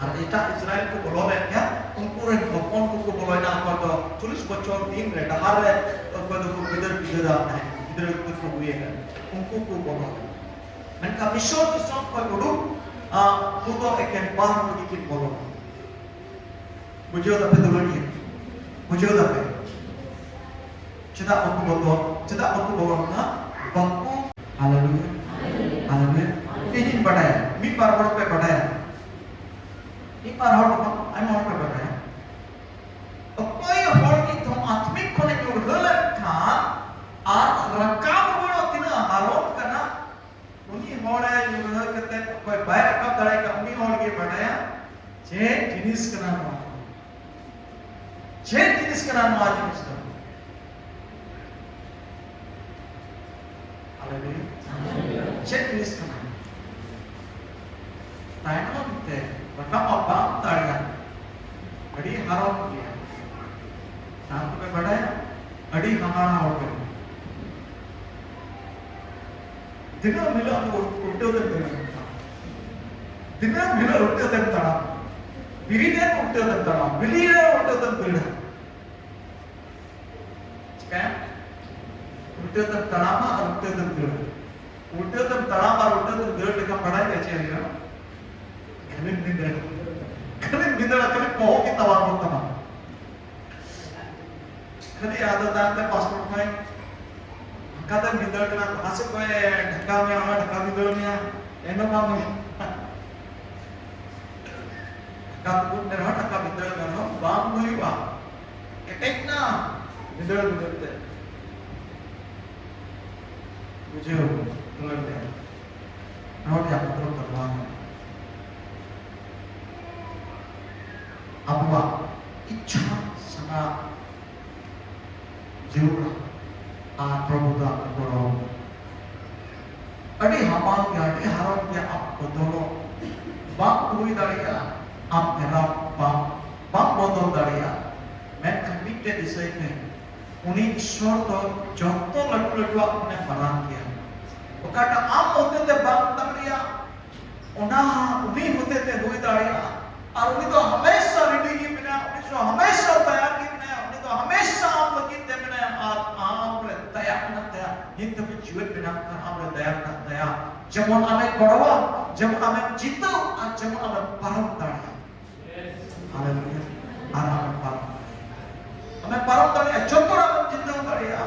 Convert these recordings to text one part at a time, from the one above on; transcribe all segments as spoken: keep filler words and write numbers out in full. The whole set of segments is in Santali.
ᱟᱨ ᱮᱴᱟᱜ ᱤᱥᱨᱟᱭᱮᱞ ᱠᱚ ᱵᱚᱞᱚ ᱞᱮᱱ ᱜᱮᱭᱟ, ᱩᱱᱠᱩ ᱨᱮᱱ ᱦᱚᱯᱚᱱ ᱠᱚᱠᱚ ᱵᱚᱞᱚᱭᱮᱱᱟ, ᱚᱠᱚᱭ ᱫᱚ ᱪᱚᱞᱞᱤᱥ ᱵᱚᱪᱷᱚᱨ ᱫᱤᱱ ᱨᱮ ᱰᱟᱦᱟᱨ ᱨᱮ ᱚᱠᱚᱭ ᱫᱚᱠᱚ ᱜᱤᱫᱟᱹᱨ ᱯᱤᱫᱟᱹᱨ ᱛᱟᱦᱮᱸ, ᱜᱤᱫᱽᱨᱟᱹ ᱠᱚ ᱦᱩᱭᱮᱱᱟ, ᱩᱱᱠᱩ ᱠᱚ ᱵᱚᱞᱚ ᱞᱮᱱᱟ᱾ ᱢᱮᱱᱠᱷᱟᱱ ᱢᱤᱥᱚᱨ ᱫᱤᱥᱚᱢ ᱠᱷᱚᱱ ᱩᱰᱩᱠ, ᱟᱸ, ᱩᱱᱠᱩ ᱫᱚ ᱮᱠᱮᱱ ᱵᱟᱨ ᱦᱚᱲ ᱜᱮᱠᱤᱱ ᱵᱚᱞᱚ ᱞᱮᱱᱟ᱾ ᱵᱩᱡᱷᱟᱹᱣ ᱫᱟᱯᱮ ᱫᱩᱞᱟᱹᱲᱤᱭᱟᱹ? ᱵᱩᱡᱷᱟᱹᱣ ᱫᱟᱯᱮ? ᱪᱮᱫᱟᱜ ᱵᱟᱠᱚ ᱵᱚᱞᱚ, ᱪᱮᱫᱟᱜ ᱵᱟᱠᱚ ᱵᱚᱞᱚᱱᱟ? ᱵᱟᱠᱚ, ᱦᱟᱞᱮᱞᱩᱭᱟ, ᱦᱟᱞᱮᱞᱩᱭᱟ᱾ ᱤᱧᱤᱧ ᱵᱟᱰᱟᱭᱟ, ᱢᱤᱫ ᱵᱟᱨ ᱦᱚᱲ ᱯᱮ ᱵᱟᱰᱟᱭᱟ, ᱢᱤᱫ ᱵᱟᱨ ᱦᱚᱲ ᱫᱚ ᱵᱟᱝ, ᱟᱭᱢᱟ ᱦᱚᱲ ᱯᱮ ᱵᱟᱰᱟᱭᱟ᱾ ᱚᱠᱚᱭ ᱦᱚᱲ ᱢᱤᱫ ᱫᱷᱟᱣ ᱟᱛᱢᱤᱠ ᱠᱷᱚᱱᱮ ᱧᱩᱨᱦᱟᱹ ᱞᱮᱱᱠᱷᱟᱱ ᱟᱨ ᱨᱟᱠᱟᱵ ᱨᱩᱣᱟᱹᱲᱚᱜ ᱛᱤᱱᱟᱹᱜ ᱦᱟᱨᱚᱱ ᱠᱟᱱᱟ, ᱩᱱᱤ ᱦᱚᱲᱮ ᱧᱩᱨᱦᱟᱹ ᱠᱟᱛᱮ ᱚᱠᱚᱭ ᱵᱟᱭ ᱨᱟᱠᱟᱵ ᱫᱟᱲᱮ ᱠᱟᱜ, ᱩᱱᱤ ᱦᱚᱲ ᱜᱮ ᱵᱟᱰᱟᱭᱟ ᱪᱮᱫ ᱡᱤᱱᱤᱥ ᱠᱟᱱᱟ ᱱᱚᱣᱟ᱾ ᱪᱮᱫ ᱡᱤᱱᱤᱥ ᱠᱟᱱᱟ ᱱᱚᱣᱟ ᱡᱤᱱᱤᱥ ᱫᱚ? ᱦᱟᱞᱮᱞᱩᱭᱟ᱾ ᱪᱮᱫ ᱡᱤᱱᱤᱥ ᱠᱟᱱᱟ? ᱛᱟᱭᱱᱚᱢ ᱛᱮ ᱨᱟᱠᱟᱵ ᱵᱟᱢ ᱫᱟᱲᱮᱭᱟᱜ, ᱟᱹᱰᱤ ᱦᱟᱨᱚᱱ ᱜᱮᱭᱟ᱾ ᱛᱟᱨ ᱛᱚᱵᱮ ᱵᱟᱰᱟᱭᱟ, ᱟᱹᱰᱤ ᱦᱟᱦᱟᱲᱟ ᱦᱚᱲ ᱠᱟᱱᱟ᱾ ᱫᱤᱱᱟᱹᱢ ᱦᱤᱞᱳᱜ ᱫᱚ ᱩᱞᱴᱟᱹᱣ ᱛᱮᱢ ᱫᱟᱹᱲᱟ᱾ ᱫᱤᱱᱟᱹᱢ ᱦᱤᱞᱳᱜ ᱩᱞᱴᱟᱹᱣ ᱛᱮᱢ ᱛᱟᱲᱟᱢ᱾ ᱵᱤᱨᱤᱫ ᱨᱮ ᱩᱞᱴᱟᱹᱣ ᱛᱮᱢ ᱛᱟᱲᱟᱢ, ᱵᱤᱞᱤ ᱨᱮ ᱩᱞᱴᱟᱹᱣ ᱛᱮᱢ ᱫᱟᱹᱲᱟ᱾ ᱪᱤᱠᱟᱹᱭᱟᱢ? ᱩᱞᱴᱟᱹᱣ ᱛᱮᱢ ᱛᱟᱲᱟᱢᱟ ᱟᱨ ᱩᱞᱴᱟᱹᱣ ᱛᱮᱢ ᱫᱟᱹᱲᱟ᱾ ᱩᱞᱴᱟᱹᱣ ᱛᱮᱢ ᱛᱟᱲᱟᱢᱟ ᱟᱨ ᱩᱞᱴᱟᱹᱣ ᱛᱮᱢ ᱫᱟᱹᱲ ᱞᱮᱠᱷᱟᱱ ᱵᱟᱲᱟᱭ ᱜᱮᱭᱟ ᱪᱮᱫ ᱦᱩᱭᱩᱜᱼᱟ? ᱠᱷᱟᱹᱞᱤᱢ ᱵᱷᱤᱸᱫᱟᱹᱲᱟ᱾ ᱠᱷᱟᱹᱞᱤᱢ ᱵᱷᱤᱸᱫᱟᱹᱲᱟ, ᱠᱷᱟᱹᱞᱤ ᱵᱚᱦᱚᱜ ᱜᱮ ᱛᱟᱵᱟᱜ ᱠᱚᱜ ᱛᱟᱢᱟ᱾ ᱠᱷᱟᱹᱞᱤ ᱟᱫᱚ ᱛᱟᱭᱚᱢ ᱛᱮ ᱯᱟᱥᱯᱳᱨᱴ ᱠᱷᱚᱱ ᱦᱟᱱᱠᱟ ᱛᱮᱢ ᱵᱷᱤᱸᱫᱟᱹᱲ ᱠᱟᱱᱟ, ᱚᱠᱟ ᱥᱮᱫ ᱠᱷᱚᱱ ᱰᱷᱟᱠᱟᱣ ᱢᱮᱭᱟ, ᱚᱱᱟ ᱰᱷᱟᱠᱟᱣ ᱵᱷᱤᱸᱫᱟᱹᱲ ᱢᱮᱭᱟ, ᱮᱱᱦᱚᱸ ᱵᱟᱝ ᱦᱩᱭᱩᱜᱼᱟ᱾ ᱰᱷᱟᱠᱟᱣ ᱛᱩᱫ ᱢᱮ ᱨᱮᱦᱚᱸ, ᱰᱷᱟᱠᱟᱣ ᱵᱷᱤᱸᱫᱟᱹᱲ ᱢᱮ ᱨᱮᱦᱚᱸ ᱵᱟᱝ ᱦᱩᱭᱩᱜᱼᱟ᱾ ᱠᱮᱴᱮᱡ ᱱᱟ, ᱵᱷᱤᱸᱫᱟᱹᱲ ᱵᱷᱤᱸᱫᱟᱹᱲ ᱛᱮ᱾ ᱵᱩᱡᱷᱟᱹᱣ, ᱫᱩᱞᱟᱹᱲ ᱛᱮ᱾ ᱱᱚᱣᱟ ᱜᱮ ᱟᱵᱚ ᱫᱚ ᱵᱷᱟᱜᱽᱣᱟᱱ᱾ ᱟᱵᱚᱣᱟᱜ ᱤᱪᱪᱷᱟ ᱥᱟᱱᱟ ᱡᱟᱹᱨᱩᱲᱟ ᱟᱨ ᱯᱨᱚᱵᱷᱩ ᱫᱚ ᱟᱵᱚ ᱜᱚᱲᱚ᱾ ᱟᱹᱰᱤ ᱦᱟᱢᱟᱞ ᱜᱮᱭᱟ, ᱟᱹᱰᱤ ᱦᱟᱨᱚᱱ ᱜᱮᱭᱟ, ᱟᱢ ᱵᱚᱫᱚᱞᱚᱜ ᱵᱟᱢ ᱦᱩᱭ ᱫᱟᱲᱮᱭᱟᱜᱼᱟ, ᱟᱢ ᱯᱷᱮᱨᱟᱣ ᱵᱟᱢ, ᱵᱟᱢ ᱵᱚᱫᱚᱞ ᱫᱟᱲᱮᱭᱟᱜᱼᱟ᱾ ᱢᱮᱱᱠᱷᱟᱱ ᱢᱤᱫᱴᱮᱡ ᱫᱤᱥᱟᱹᱭ ᱯᱮ, ᱩᱱᱤ ᱤᱥᱥᱚᱨ ᱫᱚ ᱡᱚᱛᱚ ᱞᱟᱹᱴᱩ ᱞᱟᱹᱴᱩᱣᱟᱜ ᱠᱷᱚᱱᱮ ᱢᱟᱨᱟᱝ ᱜᱮᱭᱟ᱾ ᱚᱠᱟᱴᱟᱜ ᱟᱢ ᱦᱚᱛᱮᱛᱮ ᱵᱟᱢ ᱫᱟᱲᱮᱭᱟᱜᱼᱟ, ᱚᱱᱟ ᱩᱱᱤ ᱦᱚᱛᱮᱛᱮ ᱦᱩᱭ ᱫᱟᱲᱮᱭᱟᱜᱼᱟ᱾ ᱟᱨ ᱩᱱᱤ ᱫᱚ ᱦᱟᱢᱮᱥᱟ ready ᱜᱮ ᱢᱮᱱᱟᱭᱟ, ᱩᱱᱤ ᱫᱚ ᱦᱟᱢᱮᱥᱟ ᱛᱟᱭᱟᱨ ᱜᱮ ᱢᱮᱱᱟᱭᱟ, ᱩᱱᱤ ᱫᱚ ᱦᱟᱢᱮᱥᱟ ᱟᱢ ᱞᱟᱹᱜᱤᱫ ᱛᱮ ᱢᱮᱱᱟᱭᱟ, ᱟᱨ ᱟᱢ ᱨᱮ ᱫᱟᱭᱟ ᱢᱮᱱᱟᱜ ᱛᱟᱭᱟ, ᱱᱤᱛ ᱦᱟᱹᱵᱤᱡ ᱡᱤᱣᱮᱫ ᱢᱮᱱᱟᱜ ᱛᱟᱭᱟ, ᱟᱢ ᱨᱮ ᱫᱟᱭᱟ ᱢᱮᱱᱟᱜ ᱛᱟᱭᱟ᱾ ᱡᱮᱢᱚᱱ ᱟᱢᱮ ᱜᱚᱲᱚᱣᱟ, ᱡᱮᱢᱚᱱ ᱟᱢᱮᱢ ᱡᱤᱛᱟᱹᱣ, ᱟᱨ ᱡᱮᱢᱚᱱ ᱟᱢᱮᱢ ᱯᱟᱨᱚᱢ ᱫᱟᱲᱮᱭᱟᱜᱼᱟ᱾ ᱦᱟᱞᱮᱞᱩᱭᱟ᱾ ᱟᱨ ᱟᱢᱮᱢ ᱯᱟᱨᱚᱢ ᱫᱟᱲᱮᱭᱟᱜᱼᱟ᱾ ᱟᱢᱮᱢ ᱯᱟᱨᱚᱢ ᱫᱟᱲᱮᱭᱟᱜᱼᱟ, ᱡᱚᱛᱚ ᱦᱚᱲ ᱟᱢᱮᱢ ᱡᱤᱛᱟᱹᱣ ᱫᱟᱲᱮᱭᱟᱜᱼᱟ᱾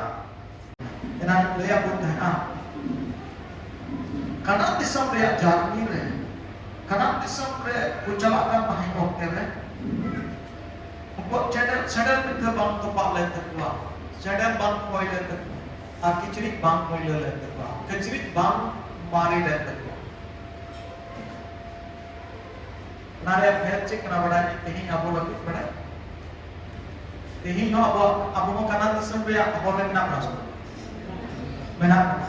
ᱮᱱᱟᱝ ᱞᱟᱹᱭᱟᱫ ᱵᱚᱱ ᱛᱟᱦᱮᱱᱟ, ᱠᱟᱱᱟᱱ ᱫᱤᱥᱚᱢ ᱨᱮᱭᱟᱜ journey ᱨᱮ, ᱠᱟᱱᱟᱱ ᱫᱤᱥᱚᱢ ᱨᱮ ᱠᱚ ᱪᱟᱞᱟᱜ ᱠᱟᱱ ᱛᱟᱦᱮᱸ ᱚᱠᱛᱮ ᱨᱮ, ᱩᱱᱠᱩᱣᱟᱜ ᱥᱮᱸᱰᱮᱞ, ᱥᱮᱸᱰᱮᱞ ᱯᱤᱛᱷᱟᱹ ᱵᱟᱝ ᱛᱚᱯᱟᱜ ᱞᱮᱱ ᱛᱟᱠᱚᱣᱟ, ᱥᱮᱸᱰᱮᱞ ᱵᱟᱝ ᱠᱷᱚᱭ ᱞᱮᱱ ᱛᱟᱠᱚᱣᱟ, ᱟᱨ ᱠᱤᱪᱨᱤᱡ ᱵᱟᱝ ᱢᱟᱹᱭᱞᱟᱹ ᱞᱮᱱ ᱛᱟᱠᱚᱣᱟ, ᱠᱤᱪᱨᱤᱡ ᱵᱟᱝ ᱢᱟᱨᱮ ᱞᱮᱱ ᱛᱟᱠᱚᱣᱟ᱾ ᱚᱱᱟ ᱨᱮᱭᱟᱜ ᱵᱷᱮᱫ ᱪᱮᱫ ᱠᱟᱱᱟ ᱵᱟᱰᱟᱭ? ᱛᱮᱦᱮᱧ ᱟᱵᱚ ᱞᱟᱹᱜᱤᱫ ᱵᱟᱰᱟᱭ, ᱛᱮᱦᱮᱧ ᱦᱚᱸ ᱟᱵᱚ, ᱟᱵᱚ ᱦᱚᱸ ᱠᱟᱱᱟᱱ ᱫᱤᱥᱚᱢ ᱨᱮᱭᱟᱜ ᱦᱚᱲ ᱨᱮ ᱢᱮᱱᱟᱜ ᱵᱚᱱᱟ ᱥᱮ ᱵᱟᱝ? ᱢᱮᱱᱟᱜ ᱵᱚᱱᱟ᱾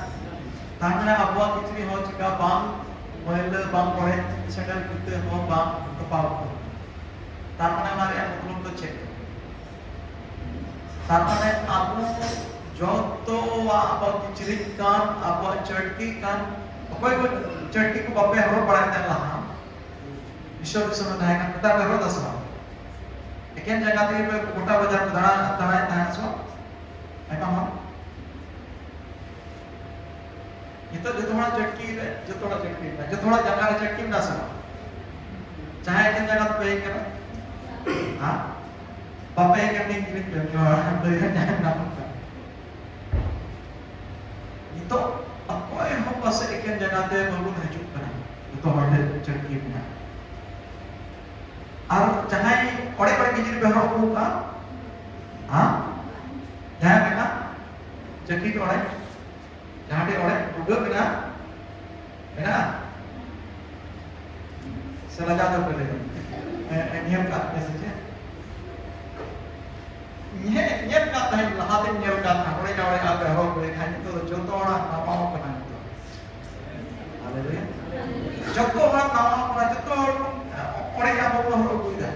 ᱛᱟᱨ ᱢᱟᱱᱮ ᱟᱵᱚᱣᱟᱜ ᱠᱤᱪᱨᱤᱡ ᱦᱚᱸ ᱪᱤᱠᱟ ᱵᱟᱝ ᱢᱟᱹᱭᱞᱟᱹ, ᱵᱟᱝ ᱚᱲᱮᱡ, ᱥᱮᱸᱰᱮᱞ ᱯᱤᱛᱷᱟᱹ ᱦᱚᱸ ᱵᱟᱝ ᱛᱚᱯᱟᱣ ᱠᱟᱱᱟ᱾ ᱛᱟᱨ ᱢᱟᱱᱮ ᱚᱱᱟ ᱨᱮᱭᱟᱜ ᱢᱚᱛᱞᱚᱵ ᱫᱚ ᱪᱮᱫ? ᱛᱟᱨ ᱢᱟᱱᱮ ᱟᱵᱚ ᱡᱚᱛᱚᱣᱟᱜ ᱟᱵᱚᱣᱟᱜ ᱠᱤᱪᱨᱤᱡ ᱠᱟᱱ, ᱟᱵᱚᱣᱟᱜ ᱪᱟᱹᱴᱠᱤ ᱠᱟᱱ, ᱚᱠᱚᱭ ᱠᱚ ᱪᱟᱹᱴᱠᱤ ᱠᱚ ᱵᱟᱯᱮ ᱦᱚᱨᱚᱜ ᱵᱟᱲᱟᱭ ᱛᱟᱦᱮᱸ ᱞᱟᱦᱟ, ᱵᱤᱥᱥᱚ ᱫᱤᱥᱚᱢ ᱨᱮ ᱛᱟᱦᱮᱸ ᱠᱟᱱ, ᱱᱮᱛᱟᱨ ᱯᱮ ᱦᱚᱨᱚᱜ ᱫᱟ ᱥᱮ ᱵᱟᱝ? ᱮᱠᱮᱱ ᱡᱟᱸᱜᱟ ᱛᱮᱜᱮ ᱯᱮ ᱜᱚᱴᱟ ᱵᱟᱡᱟᱨ ᱯᱮ ᱫᱟᱬᱟ, ᱫᱟᱬᱟᱭᱮᱫ ᱛᱟᱦᱮᱸ ᱥᱮ ᱵᱟᱝ? ᱟᱭᱢᱟ ᱦᱚᱲ᱾ ᱱᱤᱛᱚᱜ ᱡᱚᱛᱚ ᱦᱚᱲᱟᱜ ᱪᱟᱹᱴᱠᱤ ᱨᱮ, ᱡᱚᱛᱚ ᱦᱚᱲᱟᱜ ᱪᱟᱹᱴᱠᱤ ᱨᱮ, ᱡᱚᱛᱚ ᱦᱚᱲᱟᱜ ᱡᱟᱸᱜᱟ ᱨᱮ ᱪᱟᱹᱴᱠᱤ ᱢᱮᱱᱟᱜᱼᱟ ᱥᱮ ᱵᱟᱝ? ᱡᱟᱦᱟᱸᱭ ᱮᱠᱮᱱ ᱡᱟᱸᱜᱟ ᱛᱮᱯᱮ ᱦᱮᱡ ᱠᱟᱱᱟ? ᱦᱮᱸ? ᱵᱟᱯᱮ ᱦᱮᱡ ᱠᱟᱱ ᱜᱮᱭᱟ, ᱠᱤᱨᱤᱧ ᱯᱮ, ᱞᱟᱹᱭ ᱦᱚᱸ ᱡᱟᱦᱟᱸᱭ ᱢᱮᱱᱟᱜ ᱠᱚ ᱠᱷᱟᱱ᱾ ᱱᱤᱛᱚᱜ ᱚᱠᱚᱭ ᱦᱚᱸ ᱯᱟᱥᱮᱡ ᱮᱠᱮᱱ ᱡᱟᱸᱜᱟ ᱛᱮ ᱵᱟᱵᱚᱱ ᱦᱤᱡᱩᱜ ᱠᱟᱱᱟ, ᱡᱚᱛᱚ ᱦᱚᱲ ᱴᱷᱮᱱ ᱪᱟᱹᱴᱠᱤ ᱢᱮᱱᱟᱜᱼᱟ᱾ ᱟᱨ ᱡᱟᱦᱟᱸᱭ ᱚᱲᱮᱡ ᱚᱲᱮᱡ ᱠᱤᱪᱨᱤᱡ ᱯᱮ ᱦᱚᱨᱚᱜ ᱟᱹᱜᱩ ᱠᱟᱜᱼᱟ, ᱦᱮᱸ? ᱡᱟᱦᱟᱸᱭ ᱢᱮᱱᱟᱜ ᱪᱟᱹᱴᱠᱤ ᱚᱲᱮᱡ, ᱡᱟᱦᱟᱸ ᱴᱷᱮᱱ ᱚᱲᱮᱡ ᱵᱷᱩᱜᱟᱹᱜ ᱢᱮᱱᱟᱜᱼᱟ, ᱢᱮᱱᱟᱜᱼᱟ? ᱥᱮ ᱞᱟᱡᱟᱣ ᱫᱚ ᱯᱮ ᱞᱟᱹᱭᱟ? ᱦᱮᱸ, ᱦᱮᱸ, ᱧᱮᱞ ᱠᱟᱜ ᱯᱮ ᱥᱮ ᱪᱮᱫ? ᱧᱮᱞ, ᱧᱮᱞ ᱠᱟᱜ ᱛᱟᱦᱮᱸᱫ, ᱞᱟᱦᱟᱛᱮᱧ ᱧᱮᱞ ᱠᱟᱜ ᱛᱟᱦᱮᱸᱫ, ᱚᱲᱮᱡ ᱚᱲᱮᱡ ᱟᱨ ᱯᱮ ᱦᱚᱨᱚᱜ ᱟᱹᱜᱩᱭᱮᱫ ᱛᱟᱦᱮᱸᱫ, ᱱᱤᱛᱚᱜ ᱫᱚ ᱡᱚᱛᱚ ᱦᱚᱲᱟᱜ ᱱᱟᱣᱟ ᱠᱟᱱᱟ ᱱᱤᱛᱚᱜ᱾ ᱦᱟᱞᱮᱞᱩᱭᱟ᱾ ᱡᱚᱛᱚ ᱦᱚᱲᱟᱜ ᱱᱟᱣᱟ ᱠᱟᱱᱟ, ᱡᱚᱛᱚ ᱦᱚᱲ ᱵᱚᱱ, ᱚᱲᱮᱡ ᱟᱜ ᱵᱚᱱ ᱦᱚᱨᱚᱜ ᱟᱹᱜᱩᱭᱮᱫᱟ᱾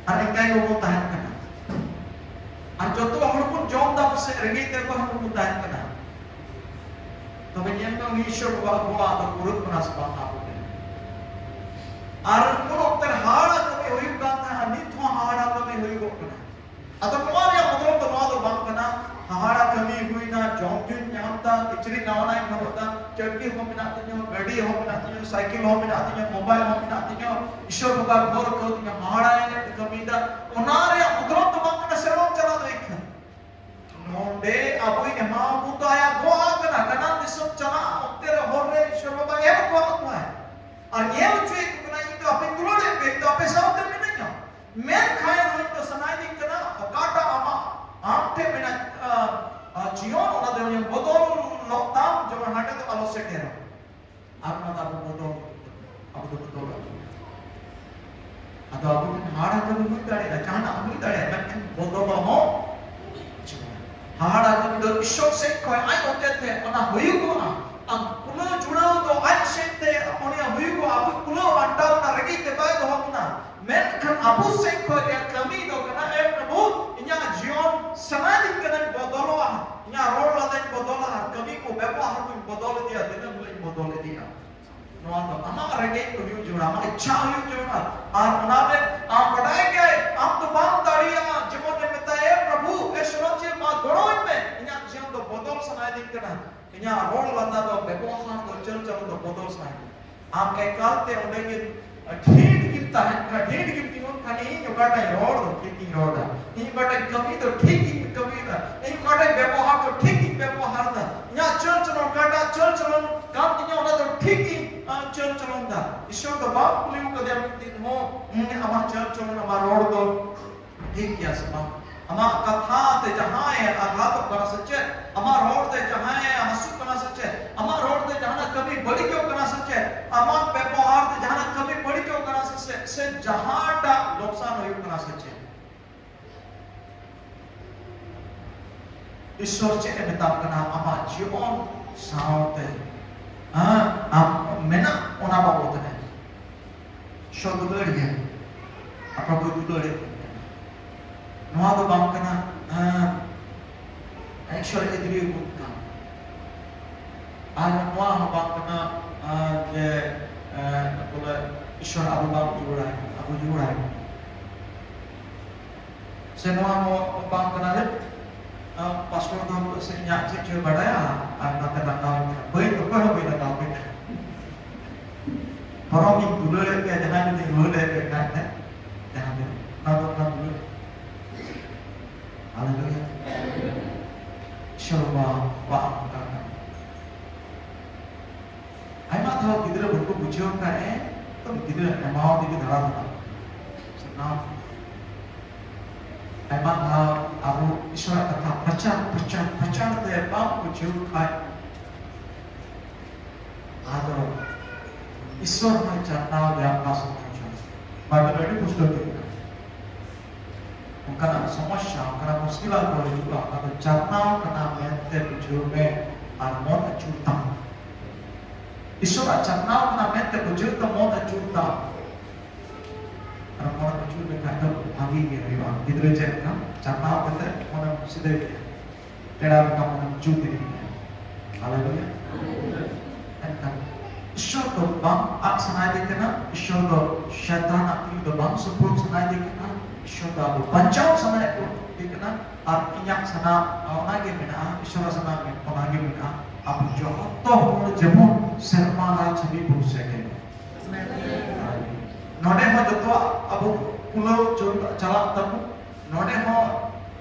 ᱟᱨ ᱮᱠᱟᱭ ᱜᱮᱵᱚᱱ ᱛᱟᱦᱮᱱ ᱠᱟᱱᱟ᱾ ᱟᱨ ᱡᱚᱛᱚ ᱦᱚᱲ ᱵᱚᱱ ᱡᱚᱢ ᱮᱫᱟ, ᱯᱟᱥᱮᱡ ᱨᱮᱸᱜᱮᱡ ᱛᱮ ᱚᱠᱚᱭ ᱦᱚᱸ ᱵᱟᱵᱚᱱ ᱛᱟᱦᱮᱱ ᱠᱟᱱᱟ᱾ ᱛᱚᱵᱮ ᱧᱮᱞ ᱢᱮ, ᱩᱱᱤ ᱤᱥᱚᱨ ᱵᱟᱵᱟ ᱟᱵᱚᱣᱟᱜ ᱫᱚ ᱯᱩᱨᱟᱹᱜ ᱠᱟᱱᱟ ᱥᱮ ᱵᱟᱝ ᱟᱵᱚ ᱴᱷᱮᱱ? ᱟᱨ ᱩᱱ ᱚᱠᱛᱮ ᱨᱮ ᱦᱟᱦᱟᱲᱟ ᱠᱟᱹᱢᱤ ᱦᱩᱭᱩᱜ ᱠᱟᱱ ᱛᱟᱦᱮᱸᱫ, ᱱᱤᱛ ᱦᱚᱸ ᱦᱟᱦᱟᱲᱟ ᱠᱟᱹᱢᱤ ᱦᱩᱭᱩᱜᱚᱜ ᱠᱟᱱᱟ᱾ ᱟᱫᱚ ᱱᱚᱣᱟ ᱨᱮᱭᱟᱜ ᱢᱚᱛᱞᱚᱵ ᱫᱚ ᱱᱚᱣᱟ ᱫᱚ ᱵᱟᱝ ᱠᱟᱱᱟ, ᱦᱟᱦᱟᱲᱟ ᱠᱟᱹᱢᱤ ᱦᱩᱭᱱᱟ, ᱡᱚᱢ ᱧᱩᱧ ᱧᱟᱢ ᱮᱫᱟ, ᱠᱤᱪᱨᱤᱡ ᱱᱟᱣᱟ ᱱᱟᱣᱟᱧ ᱦᱚᱨᱚᱜ ᱮᱫᱟ, ᱪᱟᱹᱴᱠᱤ ᱦᱚᱸ ᱢᱮᱱᱟᱜ ᱛᱤᱧᱟᱹ, ᱜᱟᱹᱰᱤ ᱦᱚᱸ ᱢᱮᱱᱟᱜ ᱛᱤᱧᱟᱹ, ᱥᱟᱭᱠᱮᱞ ᱦᱚᱸ ᱢᱮᱱᱟᱜ ᱛᱤᱧᱟᱹ, ᱢᱳᱵᱟᱭᱤᱞ ᱦᱚᱸ ᱢᱮᱱᱟᱜ ᱛᱤᱧᱟᱹ, ᱤᱥᱚᱨ ᱵᱟᱵᱟ ᱜᱷᱚᱨ ᱠᱟᱹᱣᱫᱤᱧᱟ, ᱦᱟᱦᱟᱲᱟᱭ ᱠᱟᱹᱢᱤᱭᱮᱫᱟ᱾ ᱚᱱᱟ ᱨᱮᱭᱟᱜ ᱢᱚᱛᱞᱚᱵ ᱫᱚ ᱵᱟᱝ ᱠᱟᱱᱟ ᱥᱮᱨᱢᱟ ᱪᱟᱞᱟᱣ ᱫᱚ ᱮᱠᱷᱟᱱ ᱱᱚᱰᱮ ᱟᱵᱚᱭ ᱮᱢᱟᱣᱟᱵᱚᱱ ᱫᱚ ᱟᱭᱟᱜ ᱫᱚ ᱟᱜ ᱠᱟᱱᱟ᱾ ᱠᱟᱱᱟᱱ ᱫᱤᱥᱚᱢ ᱪᱟᱞᱟᱜ ᱚᱠᱛᱮ ᱨᱮ ᱦᱚᱨ ᱨᱮ ᱤᱥᱚᱨ ᱵᱟᱵᱟ ᱮᱢ ᱦᱚᱴᱚᱣᱟᱜ ᱠᱚᱣᱟᱭ ᱟᱨ ᱧᱮᱞ ᱦᱚᱪᱚᱭᱮᱫ ᱠᱚ ᱠᱟᱱᱟ, "ᱤᱧ ᱫᱚ ᱟᱯᱮ ᱫᱩᱞᱟᱹᱲᱮᱫ ᱯᱮ, ᱤᱧ ᱫᱚ ᱟᱯᱮ ᱥᱟᱶᱛᱮ ᱢᱤᱱᱟᱹᱧᱟ, ᱢᱮᱱᱠᱷᱟᱱ ᱤᱧ ᱫᱚ ᱥᱟᱱᱟᱭᱮᱫᱤᱧ ᱠᱟᱱᱟ ᱚᱠᱟᱴᱟᱜ ᱟᱢᱟᱜ, ᱟᱢ ᱴᱷᱮᱱ ᱢᱮᱱᱟᱜ, ᱟ, ᱟ, ᱡᱤᱭᱚᱱ, ᱚᱱᱟ ᱫᱚ ᱞᱚᱜ ᱛᱟᱢ, ᱡᱮᱢᱚᱱ ᱦᱟᱸᱰᱮ ᱫᱚ ᱟᱞᱚ ᱥᱮᱴᱮᱨᱟ᱾" ᱟᱨ ᱚᱱᱟ ᱫᱚ ᱟᱵᱚ ᱵᱚᱫᱚᱞ, ᱟᱵᱚ ᱫᱚ ᱵᱚᱫᱚᱞ ᱟᱵᱚ᱾ ᱟᱫᱚ ᱟᱵᱚ ᱴᱷᱮᱱ ᱦᱟᱦᱟᱲᱟ ᱠᱟᱹᱢᱤ ᱦᱩᱭ ᱫᱟᱲᱮᱭᱟᱜᱼᱟ, ᱡᱟᱦᱟᱱᱟᱜ ᱦᱩᱭ ᱫᱟᱲᱮᱭᱟᱜᱼᱟ, ᱢᱮᱱᱠᱷᱟᱱ ᱵᱚᱫᱚᱞ ᱦᱚᱸ ᱦᱟᱦᱟᱲᱟ ᱠᱟᱹᱢᱤ ᱫᱚ ᱤᱥᱚᱨ ᱥᱮᱫ ᱠᱷᱚᱱ ᱟᱡ ᱦᱚᱛᱮ ᱛᱮ ᱚᱱᱟ ᱦᱩᱭᱩᱜᱚᱜᱼᱟ᱾ ᱟᱢ ᱠᱩᱞᱟᱹᱣ ᱡᱩᱲᱟᱹᱣ ᱫᱚ ᱟᱡ ᱥᱮᱫ ᱛᱮ ᱩᱱᱤᱭᱟᱜ ᱦᱩᱭᱩᱜᱚᱜᱼᱟ᱾ ᱟᱵᱚ ᱠᱩᱞᱟᱹᱣ ᱟᱱᱴᱟᱣ ᱚᱱᱟ ᱨᱮᱸᱜᱮᱡ ᱛᱮ ᱵᱟᱭ ᱫᱚᱦᱚ ᱵᱚᱱᱟ, ᱢᱮᱱᱠᱷᱟᱱ ᱟᱵᱚ ᱥᱮᱫ ᱠᱷᱚᱱ ᱨᱮᱭᱟᱜ ᱠᱟᱹᱢᱤ ᱫᱚ ᱠᱟᱱᱟ, "ᱮ ᱯᱨᱚᱵᱷᱩ, ᱤᱧᱟᱜ ᱡᱤᱭᱚᱱ ᱥᱟᱱᱟᱭᱮᱫᱤᱧ ᱠᱟᱱᱟᱧ ᱵᱚᱫᱚᱞᱚᱜᱼᱟ, ᱤᱧᱟᱜ ᱨᱚᱲ ᱞᱟᱸᱫᱟᱧ ᱵᱚᱫᱚᱞᱟ, ᱠᱟᱹᱢᱤ ᱠᱚ ᱵᱮᱵᱚᱦᱟᱨ ᱠᱚᱧ ᱵᱚᱫᱚᱞ ᱤᱫᱤᱭᱟ, ᱫᱤᱱᱟᱹᱢ ᱦᱤᱞᱳᱜ ᱤᱧ ᱵᱚᱫᱚᱞ ᱤᱫᱤᱭᱟ᱾" ᱱᱚᱣᱟ ᱫᱚ ᱟᱢᱟᱜ ᱨᱮᱸᱜᱮᱡ ᱦᱩᱭᱩᱜ ᱡᱟᱹᱨᱩᱲᱟ, ᱟᱢᱟᱜ ᱤᱪᱪᱷᱟ ᱦᱩᱭᱩᱜ ᱡᱟᱹᱨᱩᱲᱟ᱾ ᱟᱨ ᱚᱱᱟ ᱨᱮ ᱟᱢ ᱵᱟᱰᱟᱭ ᱜᱮᱭᱟᱭ, ᱟᱢ ᱫᱚ ᱵᱟᱢ ᱫᱟᱲᱮᱭᱟᱜᱼᱟ᱾ ᱡᱮᱢᱚᱱ ᱮ ᱢᱮᱛᱟᱭᱟ, "ᱮ ᱯᱨᱚᱵᱷᱩ, ᱮ ᱥᱚᱱᱚᱛ ᱡᱤᱣᱤ, ᱢᱟ ᱜᱚᱲᱚᱧ ᱢᱮ, ᱤᱧᱟᱜ ᱡᱤᱭᱚᱱ ᱫᱚ ᱵᱚᱫᱚᱞ ᱥᱟᱱᱟᱭᱮᱫᱤᱧ ᱠᱟᱱᱟ, ᱤᱧᱟᱜ ᱨᱚᱲ ᱞᱟᱸᱫᱟ ᱫᱚ, ᱵᱮᱵᱚᱦᱟᱨ ᱫᱚ, ᱪᱟᱹᱞ ᱪᱟᱞᱚᱱ ᱫᱚ ᱵᱚᱫᱚᱞ ᱥᱟᱱᱟᱭᱮᱫᱤᱧ ᱠᱟᱱᱟ᱾" ᱟᱢ ᱮᱠᱟᱞ ᱛᱮ ᱚᱸᱰᱮ ᱜᱮ ᱰᱷᱤᱸᱰ ᱜᱮᱢ ᱛᱟᱦᱮᱱ ᱠᱷᱟᱱ, ᱰᱷᱤᱸᱰ ᱜᱮᱢ ᱛᱤᱸᱜᱩᱱ ᱠᱷᱟᱱ, ᱤᱧ ᱚᱠᱟᱴᱟᱜ ᱤᱧ ᱨᱚᱲ ᱫᱚ ᱴᱷᱤᱠ ᱤᱧ ᱨᱚᱲ ᱫᱟ, ᱤᱧ ᱚᱠᱟᱴᱟᱜ ᱤᱧ ᱠᱟᱹᱢᱤ ᱫᱚ ᱴᱷᱤᱠ ᱤᱧ ᱠᱟᱹᱢᱤᱭᱮᱫᱟ, ᱤᱧ ᱚᱠᱟᱴᱟᱜ ᱤᱧ ᱵᱮᱵᱚᱦᱟᱨ ᱫᱚ ᱴᱷᱤᱠ ᱤᱧ ᱵᱮᱵᱚᱦᱟᱨ ᱫᱟ, ᱤᱧᱟᱜ ᱪᱟᱹᱞ ᱪᱟᱞᱚᱱ, ᱚᱠᱟᱴᱟᱜ ᱪᱟᱹᱞ ᱪᱟᱞᱚᱱ ᱠᱟᱱ ᱛᱤᱧᱟ, ᱚᱱᱟ ᱫᱚ ᱴᱷᱤᱠ ᱤᱧ, ᱟᱸ, ᱪᱟᱹᱞ ᱪᱟᱞᱚᱱ ᱫᱟ᱾ ᱤᱥᱚᱨ ᱫᱚ ᱵᱟᱢ ᱠᱩᱞᱤ ᱟᱠᱟᱫᱮᱭᱟ ᱢᱤᱫ ᱫᱤᱱ ᱦᱚᱸ, ᱦᱩᱸ, ᱟᱢᱟᱜ ᱪᱟᱹᱞ ᱪᱟᱞᱚᱱ, ᱟᱢᱟᱜ ᱨᱚᱲ ᱫᱚ ᱴᱷᱤᱠ ᱜᱮᱭᱟ ᱥᱮ ᱵᱟᱝ? ᱟᱢᱟᱜ ᱠᱟᱛᱷᱟ ᱛᱮ ᱡᱟᱦᱟᱸᱭ ᱟᱜᱷᱟᱛᱚᱜ ᱠᱟᱱᱟ ᱥᱮ ᱪᱮᱫ? ᱟᱢᱟᱜ ᱨᱚᱲ ᱛᱮ ᱡᱟᱦᱟᱸᱭ ᱦᱟᱹᱥᱩᱜ ᱠᱟᱱᱟ ᱥᱮ ᱪᱮᱫ? ᱟᱢᱟᱜ ᱨᱚᱲ ᱛᱮ ᱡᱟᱦᱟᱱᱟᱜ ᱠᱟᱹᱢᱤ ᱵᱟᱹᱲᱤᱡᱚᱜ ᱠᱟᱱᱟ ᱥᱮ ᱪᱮᱫ? ᱟᱢᱟᱜ ᱵᱮᱵᱚᱦᱟᱨ ᱛᱮ ᱡᱟᱦᱟᱱᱟᱜ ᱠᱟᱹᱢᱤ ᱵᱟᱹᱲᱤᱡᱚᱜ ᱠᱟᱱᱟ ᱥᱮ ᱪᱮᱫ? ᱥᱮ ᱡᱟᱦᱟᱸᱴᱟᱜ ᱞᱚᱠᱥᱟᱱ ᱦᱩᱭᱩᱜ ᱠᱟᱱᱟ ᱥᱮ ᱪᱮᱫ? ᱤᱥᱚᱨ ᱪᱮᱫ ᱮ ᱢᱮᱛᱟᱢ ᱠᱟᱱᱟ? ᱟᱢᱟᱜ ᱡᱤᱭᱚᱱ ᱥᱟᱶᱛᱮ, ᱦᱮᱸ, ᱟᱢ ᱢᱮᱱᱟᱜ ᱚᱱᱟ ᱵᱟᱵᱚᱫ ᱨᱮ᱾ ᱤᱥᱚᱨ ᱫᱩᱞᱟᱹᱲ ᱜᱮ, ᱟᱯᱱᱟᱨ ᱵᱚ ᱫᱩᱞᱟᱹᱲᱮᱫ ᱠᱟᱱᱟ᱾ ᱱᱚᱣᱟ ᱫᱚ ᱵᱟᱝ ᱠᱟᱱᱟ, ᱦᱮᱸ, ᱤᱥᱚᱨ ᱮ ᱫᱩᱞᱟᱹᱲ ᱵᱚᱱ ᱠᱟᱱ᱾ ᱟᱨ ᱱᱚᱣᱟ ᱦᱚᱸ ᱵᱟᱝ ᱠᱟᱱᱟ, ᱟᱨ ᱡᱮ, ᱮ, ᱵᱚᱞᱮ ᱤᱥᱚᱨ ᱟᱵᱚ ᱵᱟᱝ ᱡᱩᱲᱟᱭ, ᱟᱵᱚ ᱡᱩᱲᱟᱭ᱾ ᱥᱮ ᱱᱚᱣᱟ ᱦᱚᱸ ᱵᱟᱝ ᱠᱟᱱᱟ ᱨᱮ, ᱟᱢ ᱯᱟᱥᱴᱚᱨ ᱫᱚ ᱥᱮ ᱤᱧᱟᱹᱜ ᱪᱮᱫ ᱪᱚᱭ ᱵᱟᱰᱟᱭᱟ, ᱟᱨ ᱱᱟᱛᱮ ᱞᱟᱜᱟᱣ ᱤᱧ ᱠᱟᱱᱟ᱾ ᱵᱟᱹᱧ, ᱚᱠᱚᱭ ᱦᱚᱸ ᱵᱟᱹᱧ ᱞᱟᱜᱟᱣ ᱠᱮᱫ ᱠᱚᱣᱟ᱾ ᱵᱚᱨᱚᱝ ᱤᱧ ᱫᱩᱞᱟᱹᱲᱮᱫ ᱯᱮᱭᱟ, ᱡᱟᱦᱟᱸᱭ ᱡᱩᱫᱤ ᱨᱩᱣᱟᱹᱲ ᱦᱮᱡ ᱞᱮᱱ ᱠᱷᱟᱱ ᱫᱚ, ᱡᱟᱦᱟᱸ ᱫᱚ, ᱚᱱᱟ ᱫᱚ ᱚᱱᱟ ᱫᱩᱞᱟᱹᱲ᱾ ᱦᱟᱞᱮᱞᱩᱭᱟ᱾ ᱤᱥᱚᱨ ᱵᱟᱵᱟ ᱚᱱᱠᱟ ᱠᱟᱱᱟ᱾ ᱟᱭᱢᱟ ᱫᱷᱟᱣ ᱜᱤᱫᱽᱨᱟᱹ ᱵᱟᱠᱚ ᱵᱩᱡᱷᱟᱹᱣ ᱠᱷᱟᱡ, ᱮ, ᱛᱚ ᱜᱤᱫᱽᱨᱟᱹ ᱮᱢᱟᱣ ᱛᱮᱜᱮ ᱫᱟᱬᱟ ᱫᱟᱬᱟ᱾ ᱥᱟᱱᱟᱢ ᱟᱭᱢᱟ ᱫᱷᱟᱣ ᱟᱵᱚ ᱤᱥᱚᱨᱟᱜ ᱠᱟᱛᱷᱟ ᱯᱨᱚᱪᱟᱨ, ᱯᱨᱚᱪᱟᱨ, ᱯᱨᱚᱪᱟᱨ ᱛᱮ ᱵᱟᱢ ᱵᱩᱡᱷᱟᱹᱣ ᱠᱷᱟᱡ, ᱟᱫᱚ ᱤᱥᱚᱨ ᱦᱚᱸᱭ ᱪᱟᱨᱱᱟᱣ ᱨᱮᱭᱟᱜ ᱚᱠᱟ ᱥᱚᱢᱚᱭ ᱪᱚ ᱵᱟᱭᱵᱮᱞ ᱟᱹᱰᱤ ᱯᱩᱥᱴᱟᱹᱣ ᱛᱮ ᱢᱮᱱᱟᱜᱼᱟ᱾ ᱚᱱᱠᱟᱱᱟᱜ ᱥᱚᱢᱚᱥᱥᱟ, ᱚᱱᱠᱟᱱᱟᱜ ᱢᱩᱥᱠᱤᱞᱟᱜ ᱠᱚ ᱦᱤᱡᱩᱜᱼᱟ, ᱚᱱᱟ ᱫᱚ ᱪᱟᱨᱱᱟᱣ ᱠᱟᱱᱟ ᱢᱮᱱᱛᱮ ᱵᱩᱡᱷᱟᱹᱣ ᱢᱮ ᱟᱨ ᱢᱚᱱ ᱟᱹᱪᱩᱨ ᱛᱟᱢ᱾ ᱤᱥᱚᱨᱟᱜ ᱪᱟᱨᱱᱟᱣ ᱠᱟᱱᱟ ᱢᱮᱱᱛᱮ ᱵᱩᱡᱷᱟᱹᱣ ᱛᱟᱢ, ᱢᱚᱱ ᱟᱹᱪᱩᱨ ᱛᱟᱢ᱾ ᱟᱨ ᱢᱚᱱ ᱟᱹᱪᱩᱨ ᱞᱮᱠᱷᱟᱡ ᱫᱚ ᱵᱷᱟᱜᱤ ᱜᱮ ᱦᱩᱭᱩᱜᱼᱟ᱾ ᱜᱤᱫᱽᱨᱟᱹ ᱪᱮᱫ ᱞᱮᱠᱟ ᱪᱟᱨᱱᱟᱣ ᱠᱟᱛᱮ ᱢᱚᱱᱮᱢ ᱥᱤᱫᱷᱟᱹᱭ ᱛᱟᱭᱟ, ᱯᱮᱲᱟ ᱞᱮᱠᱟ ᱢᱚᱱᱮᱢ ᱡᱩᱛ ᱤᱫᱤ ᱛᱟᱭᱟ᱾ ᱦᱟᱞᱮᱞᱩᱭᱟ᱾ ᱮᱱᱠᱷᱟᱱ ᱤᱥᱚᱨ ᱫᱚ ᱵᱟᱝ ᱟᱫ ᱥᱟᱱᱟᱭᱮᱫᱮ ᱠᱟᱱᱟ, ᱤᱥᱚᱨ ᱫᱚ ᱥᱟᱭᱛᱟᱱᱟᱜ ᱛᱤ ᱫᱚ ᱵᱟᱝ ᱥᱩᱯᱩᱨ ᱥᱟᱱᱟᱭᱮᱫᱮ ᱠᱟᱱᱟ, ᱤᱥᱚᱨ ᱫᱚ ᱟᱵᱚ ᱵᱟᱧᱪᱟᱣ ᱥᱟᱱᱟᱭᱮᱫ ᱵᱚᱱ ᱠᱟᱱᱟ᱾ ᱟᱨ ᱤᱧᱟᱹᱜ ᱥᱟᱱᱟ ᱚᱱᱟᱜᱮ ᱢᱮᱱᱟᱜᱼᱟ, ᱤᱥᱚᱨᱟᱜ ᱥᱟᱱᱟ ᱚᱱᱟᱜᱮ ᱢᱮᱱᱟᱜᱼᱟ, ᱟᱵᱚ ᱡᱚᱛᱚ ᱦᱚᱲ ᱡᱮᱢᱚᱱ ᱥᱮᱨᱢᱟ ᱨᱟᱡᱽ ᱦᱟᱹᱵᱤᱡ ᱵᱚᱱ ᱥᱮᱴᱮᱨ᱾ ᱱᱚᱰᱮ ᱦᱚᱸ ᱡᱚᱛᱚᱣᱟᱜ ᱟᱵᱚ ᱠᱩᱞᱟᱹᱣ ᱪᱟᱞᱟᱜ ᱛᱟᱵᱚᱱ, ᱱᱚᱰᱮ ᱦᱚᱸ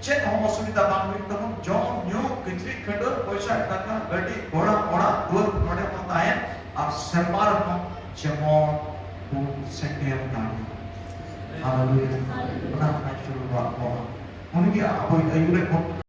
ᱪᱮᱫ ᱦᱚᱸ ᱚᱥᱩᱵᱤᱫᱷᱟ ᱵᱟᱝ ᱦᱩᱭᱩᱜ ᱛᱟᱵᱚᱱ, ᱡᱚᱢ ᱧᱩ ᱠᱤᱪᱨᱤᱡ ᱠᱷᱟᱹᱰᱣᱟᱹᱜ ᱯᱚᱭᱥᱟ ᱴᱟᱠᱟ ᱜᱟᱹᱰᱤ ᱜᱷᱚᱲᱟ ᱚᱲᱟᱜ ᱫᱩᱣᱟᱹᱨ ᱱᱚᱰᱮ ᱦᱚᱸ ᱛᱟᱦᱮᱱ, ᱟᱨ ᱥᱮᱨᱢᱟ ᱨᱮᱦᱚᱸ ᱡᱮᱢᱚᱱ ᱵᱚᱱ ᱥᱮᱴᱮᱨ ᱫᱟᱲᱮᱭᱟᱜᱼᱟ᱾ ᱦᱟᱞᱮᱞᱩᱭᱟ᱾ ᱚᱱᱟ ᱠᱟᱱᱟ ᱤᱥᱚᱨ ᱵᱟᱵᱟᱣᱟᱜ ᱦᱚᱨ᱾ ᱩᱱᱤᱜᱮ ᱟᱵᱚᱭ ᱟᱹᱭᱩᱨᱮᱫ ᱵᱚᱱ